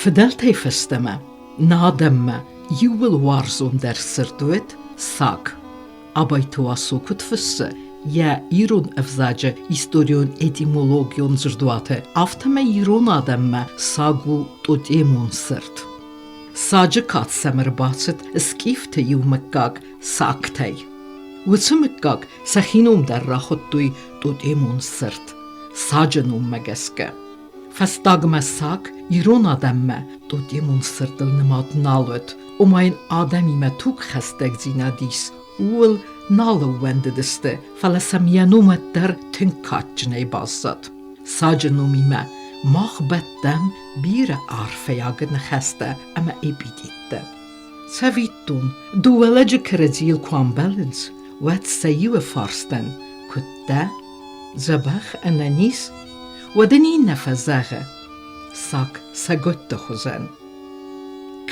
Фыдӕлтӕй фӕстӕмӕ нӕ адӕммӕ иууыл уарзондӕр сырд уыд саг. Абайты Уасо куыд фыссы йӕ ирон ӕвзаджы историон-этимологион дзырдуаты, афтӕмӕй ирон адӕммӕ саг у тъотъемон сырд. Саджы кад сӕм ӕрбацыд скъифты иу мыггаг сагтӕй. Уыцы мыггаг сӕхи ном дӕр рахуыдтой тъотъемон сырд, саджы номмӕ гӕсгӕ. Фӕстагмӕ саг ирон адӕммӕ тъотъемон сырдыл нымад нал уыд, ома йын адӕмимӕ тугхӕстӕгдзинад ис, ууыл нал ӕууӕндыдысты, фӕлӕ сӕм йӕ ном уӕддӕр тынг кадджынӕй баззад. Саджы номимӕ мах бӕттӕм бирӕ арфӕйаг ныхӕстӕ ӕмӕ эпитеттӕ. Цӕвиттон, дыууӕ лӕджы кӕрӕдзийыл куы амбӕлынц, уӕд сӕ иуы фарстӕн куыд дӕ, дзӕбӕх ӕнӕниз, уӕд ын иннӕ фӕзӕгъы: Саг сӕгуытты хуызӕн.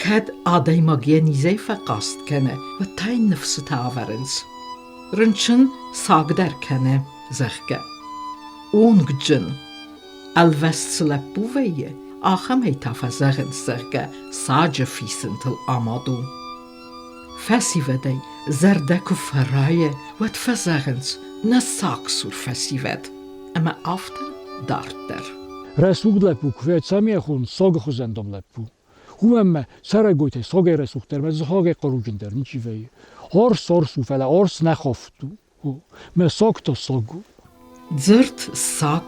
Кӕд адӕймаг йӕ низӕй фӕхъаст кӕны, уӕд та йын ныфсытӕ авӕрынц. Рынчын саг дӕр кӕны, зӕгъгӕ. Онгджын, ӕлвӕст цы лӕппу вӕййы, ахӕмӕй та фӕзӕгъынц, зӕгъгӕ, саджы фисынтыл амад у. Фӕсивӕдӕй зӕрдӕ куы фӕрайы, уӕд фӕзӕгъынц, нӕ сагсур фӕсивӕд. Ӕмӕ афтӕ дарддӕр. Рӕсугъд лӕппу куы фӕцамиахон согы хуызӕн дом лӕппу. Уымӕн мӕ цӕрӕгойтӕй согӕй рӕсугъддӕр мӕ дзыхогӕй хъаруджындӕр ничи вӕййы. Орс орс у, фӕлӕ орс нӕ хофт у. Мӕ сог то сог у. Дзырд саг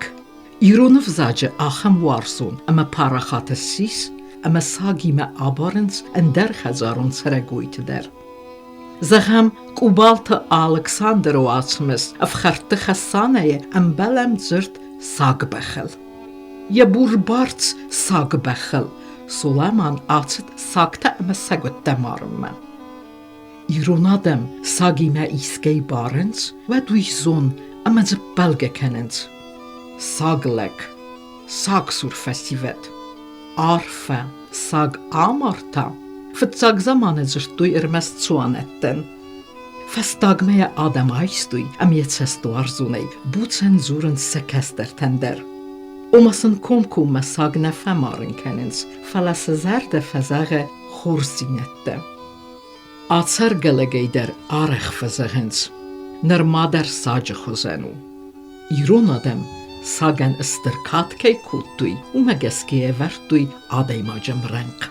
ирон ӕвзаджы ахӕм уарзон ӕмӕ парахат ссис, ӕмӕ сагимӕ абарынц ӕндӕр хӕдзарон цӕрӕгойты дӕр. Зӕгъӕм, Къубалты Алыксандры уацмыс «Ӕфхӕрдты Хӕсанӕ-йы» ӕмбӕлӕм дзырд сагбӕхыл. Йӕ бурбарц сагбӕхыл Солӕман ацыд сагтӕ ӕмӕ сӕгуыттӕ марынмӕ. Ирон адӕм сагимӕ искӕй барынц, уӕд уый зон ӕмӕ дзы ппӕлгӕ кӕнынц. Саглӕг, сагсур фӕсивӕд. Арфӕ, саг амардта. Фыццаг заманы дзырдтой ӕрмӕст цуанӕттӕн. Фӕстагмӕ йӕ адӕм айстой ӕмӕ йӕ цӕстуарзонӕй буцӕн дзурынц сӕ кӕстӕртӕн дӕр. Ома сын комкоммӕ саг нӕ фӕмарын кӕнынц, фӕлӕ сӕ зӕрдӕ фӕзӕгъы хорздзинӕдтӕ. Ацӕргӕ лӕгӕй дӕр арӕх фӕзӕгъынц, нырма дӕр саджы хуызӕн у. Ирон адӕм сагӕн стыр кад кӕй кодтой, уымӕ гӕсгӕ ӕвӕрдтой адӕймаджы мрӕнхъ.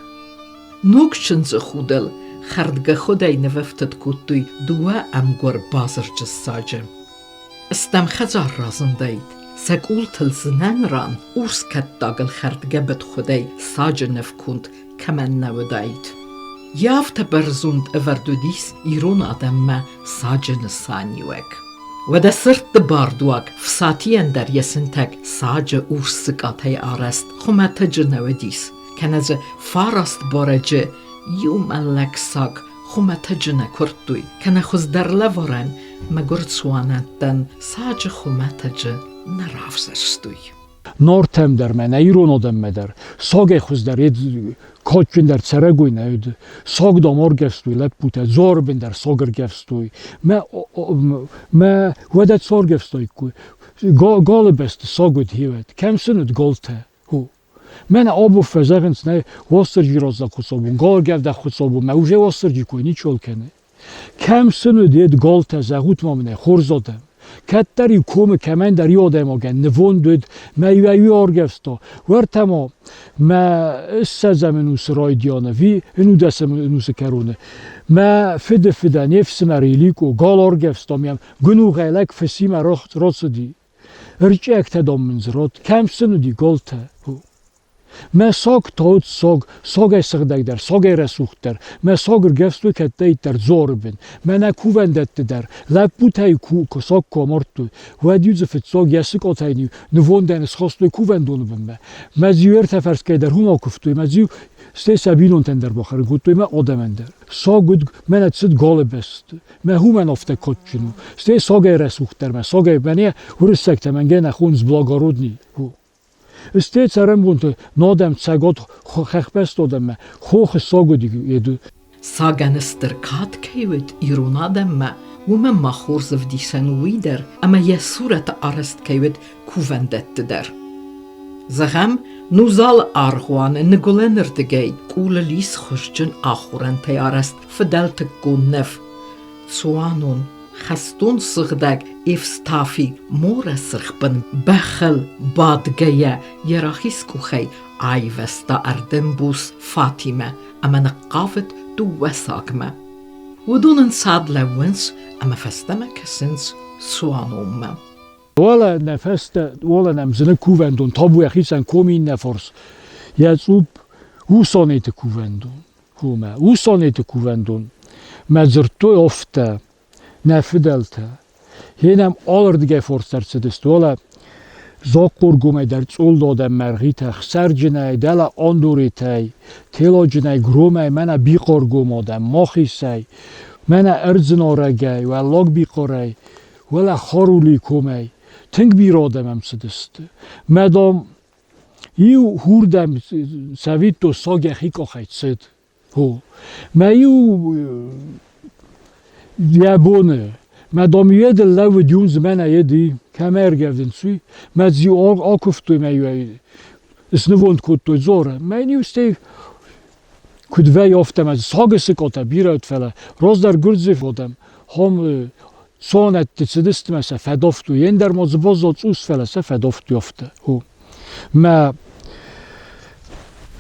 Ног чындзы худыл хӕрдгӕхудӕй нывӕфтыд кодтой дыууӕ ӕмгуыр базырджы саджы. Стӕм хӕдзар разындаид, сӕ къултыл зынӕн ран урс кӕттагыл хӕрдгӕбыд худӕй саджы нывконд кӕмӕн нӕ уыдаид. Йӕ афтӕ бӕрзонд ӕвӕрд уыдис ирон адӕммӕ саджы нысаниуӕг. Уӕдӕ сырдты бардуаг Фсатийӕн дӕр йӕ сынтӕг саджы урс сыкъатӕй арӕзт хуымӕтӕджы нӕ уыдис, кӕнӕ дзы фараст барӕджы иу мӕллӕг саг хуымӕтӕджы нӕ куырдтой, кӕнӕ хуыздӕр лӕварӕн мӕгуыр цуанӕттӕн саджы хуымӕтӕджы нӕ равзӕрстой. Нортӕм дӕр мӕнӕ ирон адӕммӕ дӕр согӕй хуыздӕр кадджындӕр цӕрӕгой нӕ уыд. Согдом ӕргӕвстой лӕппутӕ, дзорбын дӕр сог ӕргӕвстой. Мӕ, мӕ уӕдӕ цоргӕвстаиккой. Галы бӕсты сог уыд хивӕд. Кӕм сын уыд голтӕ? Мӕнӕ абон фӕзӕгъынц, нӕ Уастырджи раззаг хуыцаубон, галгӕвдӕг хуыцаубон, мӕ уже Уастырджи кой ничиуал кӕны. Кӕм сын уыд йед галтӕ, зӕгъут ма мын ӕй, хорз адӕм. Кӕддӕр-иу комы кӕмӕндӕр иу адӕймагӕн нывонд уыд, мӕ иу аргӕвста. Уӕртӕ ма мӕ ссӕдзӕм ӕнусы райдианы, ви ӕнудӕсӕм ӕнусы кӕроны, мӕ фыды фыдӕн йе фсымӕр Иликъо гал аргӕвста, мӕм гуынугъӕй лӕг фысимӕ рацыди. Ӕрчъиӕгтӕ домынц род, кӕм сын уыди голтӕ. Мӕ сог тод сог, согӕй сыгъдӕгдӕр, согӕй рӕсугъддӕр, мӕ сог ӕргӕвстой кӕддӕриддӕр дзоры бын, мӕнӕ кувӕндӕтты дӕр, лӕппутӕй куы сог куы амардтой, уӕд-иу дзы фыццаг йӕ сыкъатӕй-иу нывондӕн схастой кувӕндоны бынмӕ. Мӕ дзы-иу ӕртӕ фӕрскӕй дӕр уым акуывтой, мӕ дзы-иу стӕй сӕ бинонтӕн дӕр бахӕрын кодтой мӕ адӕмӕн дӕр. Сог уыд, мӕнӕ цыд галы бӕсты. Мӕ уымӕн афтӕ кадджын у. Стӕй согӕй рӕсугъддӕр мӕ согӕй мӕнӕ уырыссӕгтӕ мӕнгӕй нӕ хонынц благородный. Стӕй цӕрӕнбонты нодӕм цӕгат хӕхбӕсты адӕммӕ хохы сог уыди еду. Сагӕн стыр кад кӕй уыд ирон адӕммӕ, уымӕн ма хорз ӕвдисӕн у уый дӕр, ӕмӕ йӕ сурӕт арӕзт кӕй уыд кувӕндӕтты дӕр. Зӕгъӕм, Нузалы аргъуаны ныгуылӕнырдыгӕй къулыл ис хуызджын ахорӕнтӕй арӕзт фыдӕлтыккон ныв. Цуанон, хӕстон сыгъдӕг Евстафий морӕ сырхбын бӕхыл бадгӕйӕ йӕ рахиз къухӕй айвӕзта ӕрдынбос Фатимӕ ӕмӕ ныхъхъавыд дыууӕ сагмӕ. Уыдон ӕнцад лӕууынц ӕмӕ фӕстӕмӕ кӕсынц цуанонмӕ. Уӕлӕ нӕ фӕстӕ, уӕлӕ нӕм зыны кувӕндон, табу йӕхицӕн комы иннӕ фарс, йӕ цъупп Усонеты кувӕндон. Хомӕ, Усонеты кувӕндон. Мӕ дзырдтой офтӕ, нӕ фыдӕлтӕ. Йе нӕм алырдыгӕй форс ӕрцыдысты, уӕлӕ Зохъхъургомӕй дӕр цъулдодӕн мӕргъитӕ, хсӕрджынӕй, дӕлӕ Ондуритӕй, Телоджынӕй, Громӕй, мӕнӕ Бихъоргомодӕн, Мохисӕй, мӕнӕ Ӕрдзынорӕгӕй, Уӕллаг Бихъорӕй, уӕлӕ Харули комӕй. Тынг бирӕ адӕм ӕм цыдысты. Мӕ, дам, иу хурдӕм цӕвиттон саг йӕхи къахӕй цыд. О, мӕ иу йӕ боны, мӕ дам йедыл лӕууыд иу змӕнӕ еди, кӕмӕ ӕргӕвдынц, уый. Мӕ дзы акуывтой мӕ иу снывонд кодтой дзоры. Мӕ иу стӕй куыд вӕййы, афтӕ мӕ сагы сыкъатӕ бирӕ уыд, фӕлӕ раздӕр гуырдзы адӕм хом цуанӕтты цыдысты мӕ сӕ фӕдавтой. Ӕндӕр ма дзы баззад цъус, фӕлӕ сӕ фӕдавтой афтӕ. О. Мӕ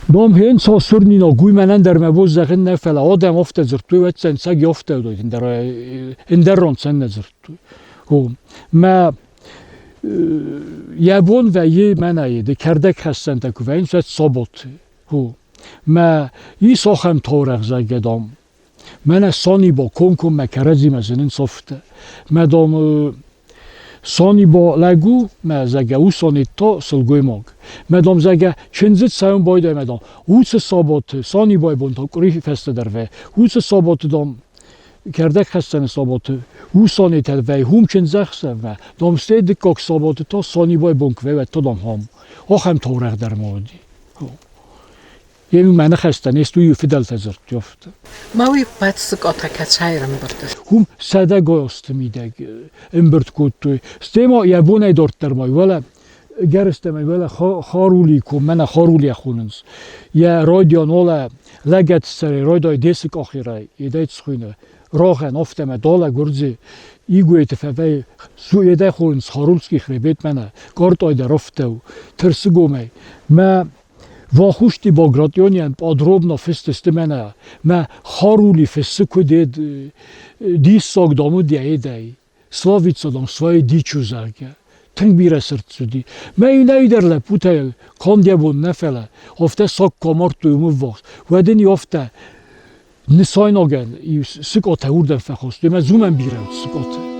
Дом хен со сурнино гуймӕнӕн дӕр мӕ бон зӕгъын нӕ, фӕлӕ адӕм афтӕ дзырдтой, уӕд сӕг афтӕ уыд, ӕндӕр рон сӕн нӕ дзырдтой. О, мӕ йӕ бон вӕййы мӕнӕй, ды кӕрдӕгхӕссӕнтӕ куы вӕййынц, уӕд саботы. О, мӕ ис ахӕм таурӕгъ, зӕгъгӕ, дам, Мӕнӕ Сонибо комкоммӕ кӕрӕдзимӕ зынынц афтӕ. Мӕ, дам, Сонибо лӕг у, мӕ, зӕгъгӕ, у Сонетто сылгоймаг. Мӕ, дам, зӕгъгӕ, чындзыд цӕуын байдайы, мӕ, дам, уыцы саботы, Сонибойы бон та къуыри фӕстӕдӕр вӕййы, уыцы саботы, дам, кӕрдӕгхӕссӕны саботы у Сонетӕ вӕййы, уым чындзӕхсӕвмӕ, дам, стӕй дыккаг саботы та Сонибойы бон куы вӕййы, уӕд та, дам, ам. Ахӕм таурӕгъ дӕр ма уыди. Йе мӕ ныхӕстӕ не сты, уый фыдӕлтӕ дзырдтой афтӕ. Ма уый ӕппӕт сыкъатӕ кӕцӕй ӕрӕмбырд сты? Уым сӕдӕгай азты мидӕг ӕмбырд кодтой. Стӕй ма йӕ бонӕй дарддӕр ма уӕлӕ гӕрыстӕмӕй уӕлӕ Харули ком, мӕнӕ Харулийӕ хонынц. Йӕ райдиан уӕлӕ лӕгӕт сӕрӕй райдай десы къахирӕй, едӕй цхуыйны рагъӕн, афтӕмӕ далӕ гуырдзы Игуеты фӕвӕй едӕй хонынц Харульский хребет мӕнӕ Картъай дӕр афтӕ у, Тырсыгомӕй. Мӕ Вахушти Багратионийӕн подробно фыст сты мӕнӕ мӕ Харули фыссы куыд ед диссаг дам уыд йӕ едӕй. Славица дам своей дичью, зӕгъгӕ. Тынг бирӕ сырд цыди. Мӕ иунӕг дӕр лӕппутӕ канд йӕ бон нӕ фӕлӕ, афтӕ саг куы амардтой уым ӕввахс, уӕд ын афтӕ нысайнагӕн сыкъатӕ уырдӕм фӕхастой ӕмӕ дзы уымӕн бирӕ уыд сыкъатӕ.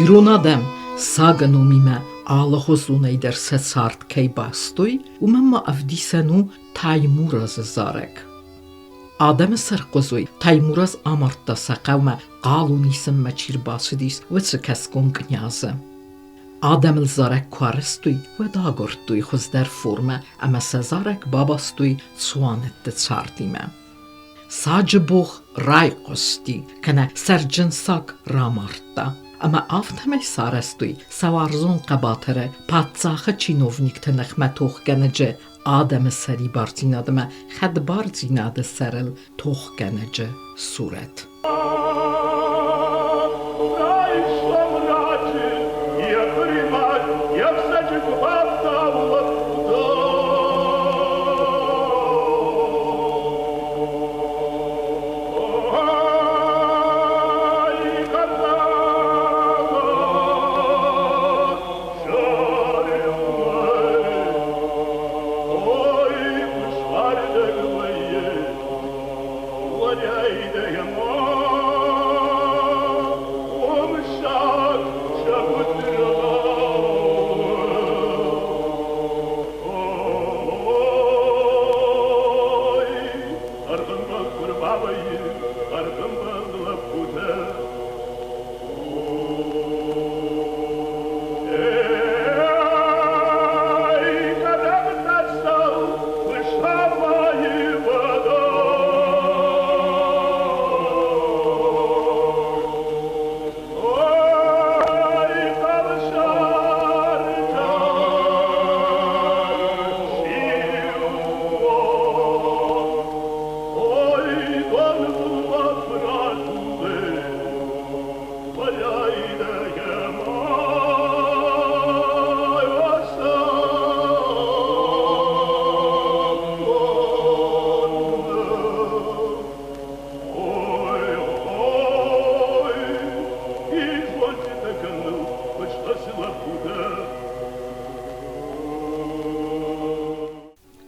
Ирон адӕм сагы номимӕ алыгъуызонӕй дӕр сӕ цард кӕй бастой, уымӕн ма ӕвдисӕн у Таймуразы зарӕг. Адӕмы сӕрхъуызой Таймураз амардта сӕ хъӕумӕ хъалон исынмӕ чи рбацыдис, уыцы кӕсгон кънязы. Адӕмыл зарӕг куы арӕзтой, уӕд агуырдтой хуыздӕр формӕ ӕмӕ сӕ зарӕг бабастой цуанӕтты цардимӕ. Саджы богъ райхъуысти, кӕнӕ сӕрджын саг рамардта. Ӕмӕ афтӕмӕй сарӕзтой сӕ уарзон хъӕбатыры паддзахы чиновникты ныхмӕ тохгӕнӕджы адӕмы сӕрибардзинадмӕ хӕдбардзинады сӕрыл тохгӕнӕджы сурӕт. Райсом раджы йӕ хъримаг йӕ Сфардӕг вӕййы, уӕлӕйдӕ ма уым саг сӕгуыт рӕгъауы. Ой, ӕрхӕндӕг куы рбавӕййы, ӕрхӕндӕг лӕппутӕ. Эй, кӕдӕм та цӕуы Сабайы уӕдон? Ой, хъӕлсӕртӕ, сиуон, Ой, донбыл куы ратулы,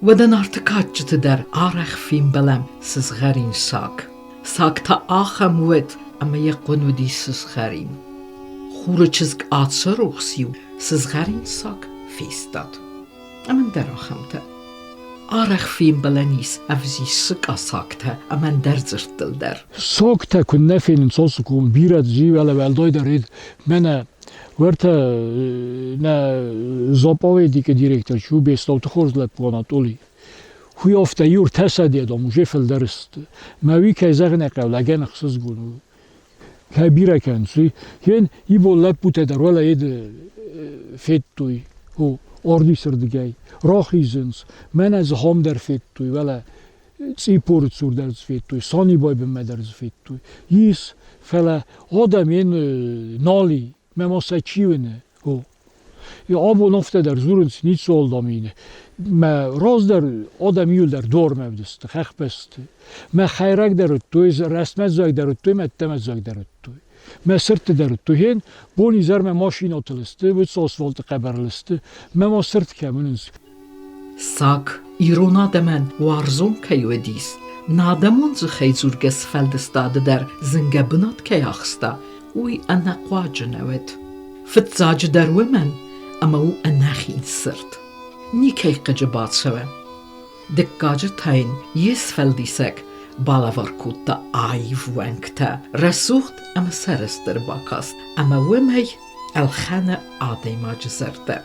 Уӕдӕ Нарты кадджыты дӕр арӕх фембӕлӕм сызгъӕрин саг. Саг та ахӕм уыд, ӕмӕ йӕ хъуын уыди сызгъӕрин. Хуры чызг Ацырухс-иу сызгъӕрин саг фестад. Ӕмӕ ӕндӕр ахӕмтӕ. Арӕх фембӕлӕн ис ӕвзист сыкъа-сагтӕ ӕмӕ ӕндӕр дзырдтыл дӕр. Согтӕ куыннӕ фенынц уыцы ком, бирӕ зивӕлы уӕлдайдӕр мӕнӕ уӕртӕ нӕ заповедникы директор чи у, Бестауты хорз лӕппу Анатолий. Уый афтӕ иу ӕртӕсӕдӕ дам уже фылдӕр сты. Мӕ уый кӕй зӕгъын ӕй хъӕуы, лӕгӕн ӕхсызгон у. Кӕй бирӕ кӕнынц, уый. Йен ибон лӕппутӕ дӕр уӕлӕ федтой, о, ордисырдыгӕй рахизынц. Мӕнӕ дзы хом дӕр федтой, уӕлӕ Цъипоры цур дӕр дзы федтой, Санибайы бынмӕ дӕр дзы федтой. Ис, фӕлӕ адӕм йын нал и, мӕ ма сӕ чи уыны, о. Абон афтӕ дӕр дзурынц, ницыуал дам ин. Мӕ раздӕр адӕм иуылдӕр дуармӕ уыдысты, хӕхбӕсты. Мӕ хӕйрӕг дӕр уыдтой, рӕстмӕдзӕг дӕр уыдтой, мӕ ӕддӕмӕдзӕг дӕр уыдтой. Мӕ сырдты дӕр уыдтой. Хен бон-изӕрмӕ машинӕтыл сты, уыцы асфальты хъӕбӕрыл сты. Мӕ ма сырд кӕм уынынц. Саг ирон адӕмӕн уарзон кӕй уыдис, нӕ адӕмон дзыхӕйдзургӕ сфӕлдыстады дӕр зынгӕ бынат кӕй ахста, уый ӕнӕхъуаджы нӕ уыд. Фыццаджыдӕр уымӕн, ӕмӕ у ӕнӕхин сырд. Никӕй хъыджы бацӕуы. Дыккаджы та йын йе сфӕлдисӕг балӕвар кодта аив уӕнгтӕ, рӕсугъд ӕмӕ сӕрыстыр бакаст, ӕмӕ уымӕй ӕлхӕны адӕймаджы зӕрдӕ.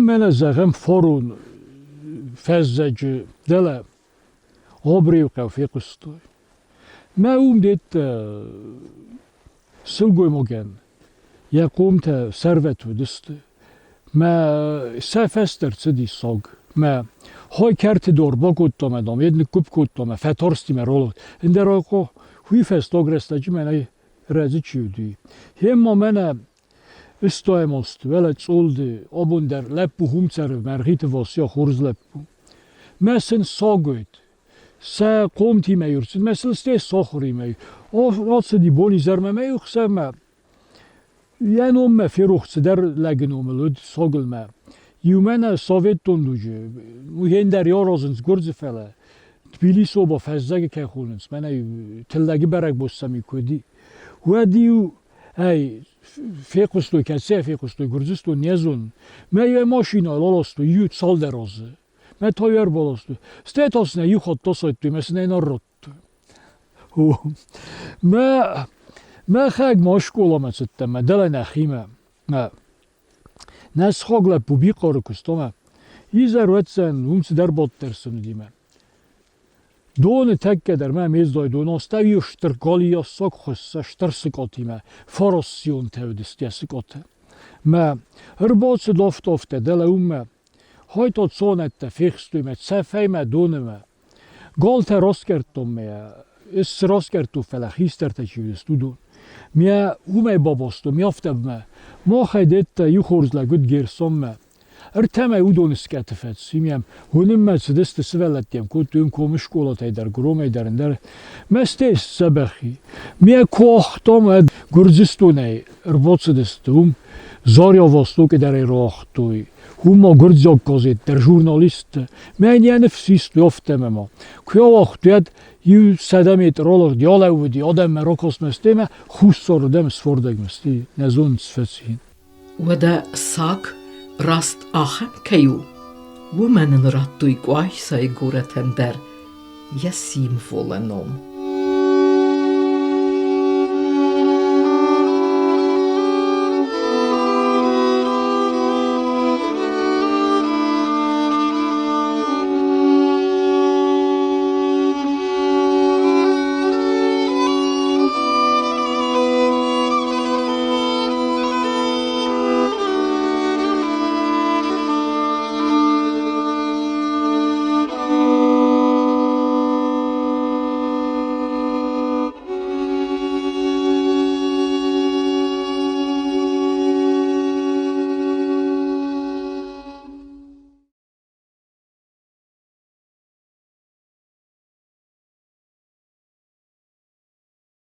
Мӕнӕ зӕгъӕм форум фӕззӕджы дӕлӕ Обреухъӕу фехъуыстой. Мӕ уым деттӕ сылгоймагӕн йӕ хъомтӕ сӕрвӕт уыдысты. Мӕ сӕ фӕстӕ рцыди саг. Мӕ хой кӕрты дор бакодта мӕ дам, йед ныккуыпп кодта мӕ фӕтарсти мӕ ралыгъд. Ӕндӕр акъо, уый фӕстаг рӕстӕджы мӕнӕй рӕзы чи уыди. Гъе ма мӕнӕ Ыстайӕм уӕлӕ цъулды, абон дӕр лӕппу хум цӕры, Мӕргъиты Вася хорз лӕппу. Мӕ сын сагойт, сӕ хъомтимӕ ӕрцыд, мӕ сыл стӕй сахуыримӕ. Ацыди бонизӕрмӕ мӕ ӕхсӕвмӕ. Йӕ ном мӕ ферох цыдӕр лӕджы номыл уыд сагылмӕ. Иумӕ нӕ советтон дуджы, уый дӕр аразынц гуырдзы, фӕлӕ Тбилисоба фӕззӕджы кӕй хонынц, мӕнӕ тыллӕджы бӕрӕгбон сӕм куы уыди, уӕд-иу ӕй фехъуыстой, кӕцӕй фехъуыстой, Гуырдзыстон не зонын. Мӕ йӕ машинӕйыл аластой иу цалдӕр азы. Мӕ та йӕ ӕрбаластой. Стӕй та сын ӕй иу хатт асайдтой, мӕ сын ӕй наррадтой. Мӕ мӕхӕг ма скъоламӕ цыдтӕн, мӕ дӕлӕ нӕхимӕ. Мӕ нӕ сыхаг лӕппу Бихъары куыстомӕ. Изӕр уӕддзӕн, уым цыдӕр бадт ӕрцыди мӕ. Доны тӕккӕ дӕр мӕ мездой дон астӕу стыр галиассаг хуыссы стыр сыкъатимӕ, фарассионтӕ уыдысты йӕ сыкъатӕ. Мӕ ӕрбацыд афтӕ дӕлӕ уымӕ. Хайтот цонӕттӕ фехстой мӕ цӕфӕй мӕ донымӕ. Галтӕ раскъӕрдтон мӕ, ӕз цы раскъӕрдтон, фӕлӕ хистӕртӕ чи уыдысты, уыдон. Мӕ уымӕй бабастой, ме афтӕмӕ. Махӕй дӕттӕ иу хорз лӕг уыд Герсонмӕ. Ӕртӕмӕй уыдон скъӕты фӕци мӕм. Уынынмӕ цыдысты сывӕллӕттӕм, кодтой уым комы скъолатӕй дӕр, Гуромӕй дӕр, ӕндӕр. Мӕстӕй сдзӕбӕх и. Ме кохтом ӕд Гуырдзыстонӕй ӕрбацыдысты уым. Заря Востокы дӕр ӕй рауагътой. Уым ма гуырдзиаг газет дӕр журналисттӕ. Мӕн йӕ ныфс истой афтӕмӕ ма. Куы ауагътой, уӕд иу 100 метр алыгъди, алӕууыди адӕммӕ ракастмӕ ӕмӕ хуссарырдӕм сфардӕгмӕ нӕ зонынц фӕци. Уӕдӕ саг раст ахӕм кӕй у, уымӕн ын радтой Къуайсайы горӕтӕн дӕр йӕ символы ном.